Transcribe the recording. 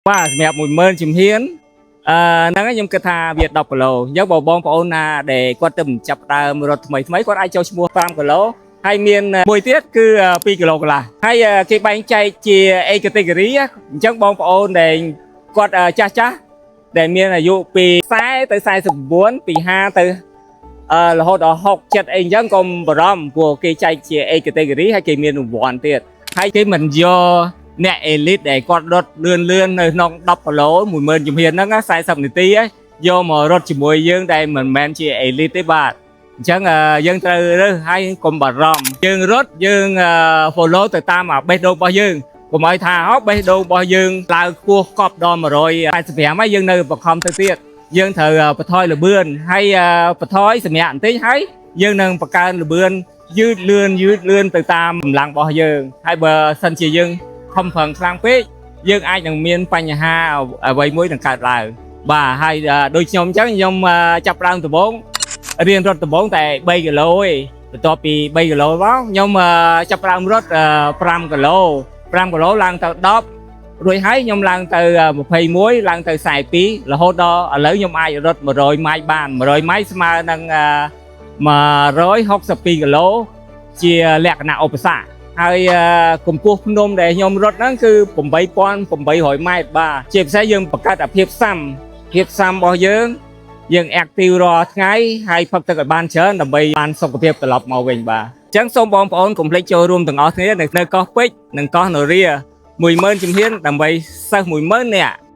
បាទសម្រាប់10000ជំហានអឺហ្នឹងហើយខ្ញុំគិតថាវា10គីឡូអញ្ចឹងបើបងប្អូនណាដែលគាត់ទៅចាប់ផ្ដើមរត់ថ្មីថ្មីគាត់អាចចូលឈ្មោះ5គីឡូហើយមានមួយទៀតគឺ2គីឡូកន្លះហើយគេបែងចែកជា A category អញ្ចឹងបងប្អូនដែលគាត់ចាស់ចាស់ដែលមានអាយុពី40ទៅ49ពី50ទៅអឺរហូតដល់60 70អីអញ្ចឹងកុំបារម្ភព្រោះគេចែកជា A category ហើយគេមានរង្វាន់ទៀតហើយគេមិនយកអ្នក elite ដែលគាត់រត់លឿនលឿននៅក្នុង10គីឡូ10000ជំហានហ្នឹងណា40នាទីឯងយកមករត់ជាមួយយើងដែលមិនមែនជា elite ទេបាទអញ្ចឹងយើងត្រូវរើសហើយកុំបារម្ភយើងរត់យើង follow ទៅតាមអាបេះដូងរបស់យើងកុំឲ្យថាហោបេះដូងរបស់យើងឡើងខ្ពស់កប់ដល់185ហើយយើងនៅបខំទៅទៀតយើងត្រូវបន្ថយល្បឿនហើយបន្ថយសម្រាប់បន្តិចហើយយើងនឹងបង្កើនល្បឿនយឺតលឿនយឺតលឿនទៅតាមកម្លាំងរបស់យើងហើយបើសិនជាយើង ខំប្រឹងខ្លាំងពេកយើងអាចនឹងមានបញ្ហាអ្វីមួយនឹងកើតឡើងបាទហើយដូចខ្ញុំអញ្ចឹងខ្ញុំចាប់ផ្ដើមដំបូងរៀនរត់ដំបូងតែ3គីឡូឯងបន្ទាប់ពី3គីឡូមកខ្ញុំចាប់ផ្ដើមរត់5គីឡូ5គីឡូឡើងទៅ10រួចហើយខ្ញុំឡើងទៅ21ឡើងទៅ42រហូតដល់ឥឡូវខ្ញុំអាចរត់100ម៉ាយបាន100ម៉ាយស្មើនឹង162គីឡូជាលក្ខណៈឧបសគ្គ ហើយកម្ពស់ភ្នំដែលខ្ញុំរត់ហ្នឹងគឺ8800ម៉ែត្របាទជាពិសេសយើងបង្កើតអាភាពស៊ាំភាពស៊ាំរបស់យើងយើង active រាល់ថ្ងៃហើយផឹកទឹកឲ្យបានច្រើនដើម្បីបានសុខភាពត្រឡប់មកវិញបាទអញ្ចឹងសូមបងប្អូនកុំភ្លេចចូលរួមទាំងអស់គ្នានៅកោះពេជ្រនិងកោះនរា10000ជំហានដើម្បីសិស្ស10000នាក់។